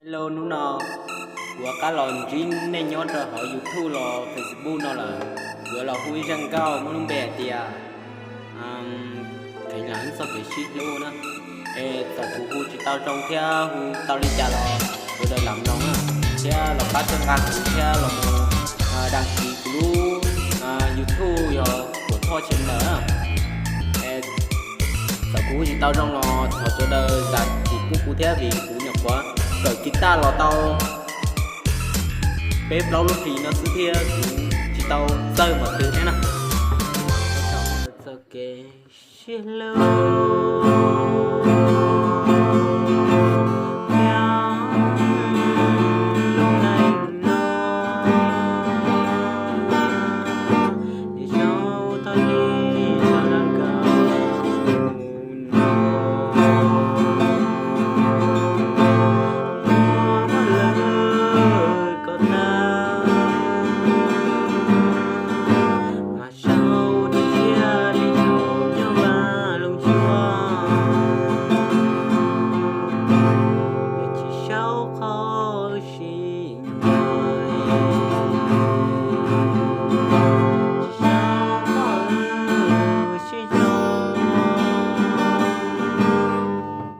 Hello, hnub no kuv rov qab los ntsib nej nyob rau hauv YouTube los Facebook no lawm. Kuv los hu ib zaj nkauj muaj lub npe hais tias kheev lam txoj kev sib hlub na. Es txawm kuv hu tsis tau zoo thiab hu tau li cas los sawv daws lam mloog na, thiab los pab txhawb nqa kuv thiab los mus dag kis kuv lub YouTube yog Tuam Thoj Channel na. Txawm kuv hu tsis tau zoo los thov sawv daws zam txim pub kuv thiab, vim kuv nyuam qhuav kawm kis taj los tau peb plaub lub hlis no xwb thiab kuv tsis tau txawj npaum twg thiab na. Txoj kev sib hlub